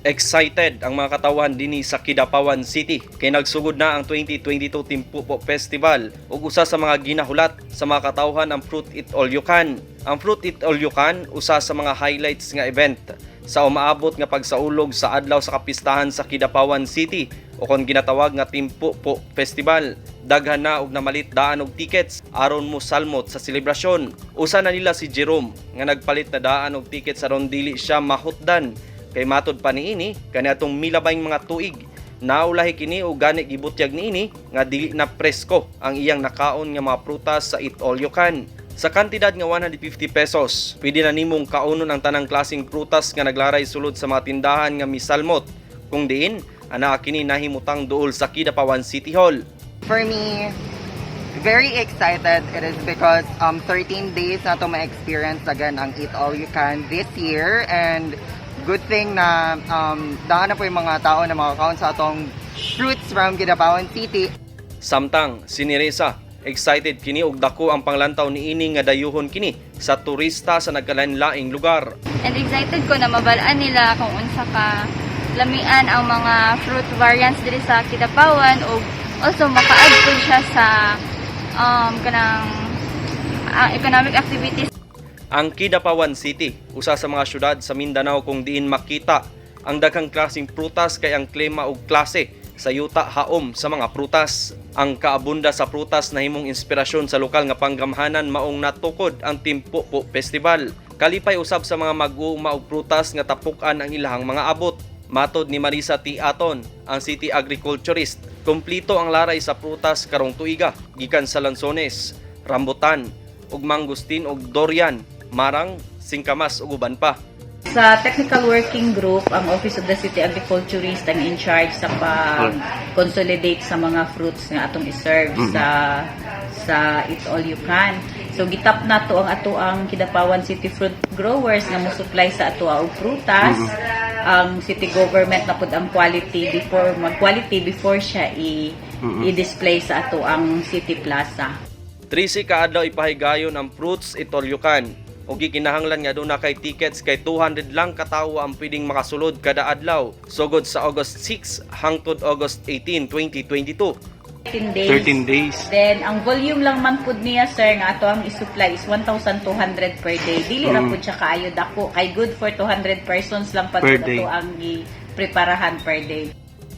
Excited ang mga katawhan dinhi sa Kidapawan City kay nagsugod na ang 2022 Timpupo Festival ug usa sa mga ginahulat sa mga katawhan ang Fruit Eat All You Can. Ang Fruit Eat All You Can, usa sa mga highlights nga event sa umaabot nga pagsaulog sa adlaw sa kapistahan sa Kidapawan City o kon ginatawag nga Timpupo Festival. Daghan na og namalit daan og tickets aron mo salmot sa selebrasyon. Usa na nila si Jerome nga nagpalit na daan og tickets aron dili siya mahutdan, kay matod pa niini kaniadtong milabayng mga tuig naulahi kini og gani gibutyag niini nga dili na presko ang iyang nakaon nga mga prutas sa Eat All You Can. Sa kantidad nga 150 pesos, pwede na nimong kaunon ang tanang klaseng prutas nga naglaray sulod sa mga tindahan nga misalmot, kung diin ana kini nahimutang duol sa Kidapawan City Hall. For me, very excited. It is because 13 days na to ma-experience again ang Eat All You Can this year, and good thing na daan na po yung mga tao na makakaon sa atong fruits from Kidapawan City. Samtang si Neresa, excited kini og dako ang panglantaw niini nga dayuhon kini sa turista sa nagkalain-laing lugar. And excited ko na mabalaan nila kung unsa ka lamian ang mga fruit variants diri sa Kidapawan ug also maka-add pud siya sa kanang economic activities. Ang Kidapawan City, usa sa mga syudad sa Mindanao kung diin makita ang daghang klaseng prutas, kay ang klima ug klase sa yuta haom sa mga prutas. Ang kaabunda sa prutas nahimong inspirasyon sa lokal nga panggamhanan, maong natukod ang Timpupo Festival. Kalipay usab sa mga mag-uuma og prutas nga tapukan ang ilahang mga abot. Matod ni Marisa T. Aton, ang city agriculturist, kumplito ang laray sa prutas karong tuiga gikan sa lansones, rambutan, ug mangustin ug durian, marang, singkamas ug uban pa. Sa technical working group, ang Office of the City Agriculturist ang in charge sa pag-consolidate sa mga fruits nga atong i-serve sa Eat All You Can. So gitap nato ang ato ang Kidapawan City Fruit Growers nga mo supply sa ato og prutas. Ang city government na pud ang quality before mag-quality before siya i-display sa ato ang City Plaza. 13 ka adlaw ipahigayon ang Fruits Eat All You Can. Ug gikinahanglan nga duna kay tickets kay 200 lang katawo ang pwedeng makasulod kada adlaw sugod sa August 6 hangtod August 18, 2022. 13 days. 13 days. Then, ang volume lang man pud niya, sir, nga ato ang isupply is 1,200 per day. Dili ra pud siya kaayo dako. Kay good for 200 persons lang pag Per day. ato ang gi-preparahan per day.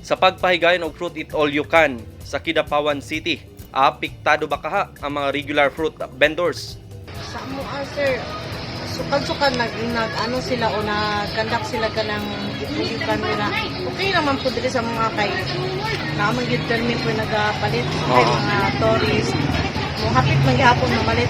Sa pagpahigayon og Fruit Eat All You Can sa Kidapawan City, apektado ba kaha ang mga regular fruit vendors? Sa amo ah, sir, sukad-sukad nag ano sila o nag-conduct sila kanang itulikan nila. Okay naman po diri sa mga kay naman gyud permit po nagapalit kay mga tourist. Mo hapit man gihapon mamalit.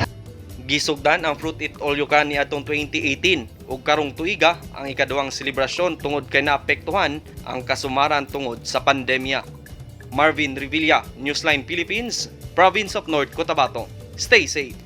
Gisugdan ang Fruit Eat All You Can niadtong 2018 ug karong tuiga ang ikaduhang selebrasyon tungod kay naapektuhan ang kasumaran tungod sa pandemya. Marvin Revilla, Newsline Philippines, Province of North Cotabato. Stay safe.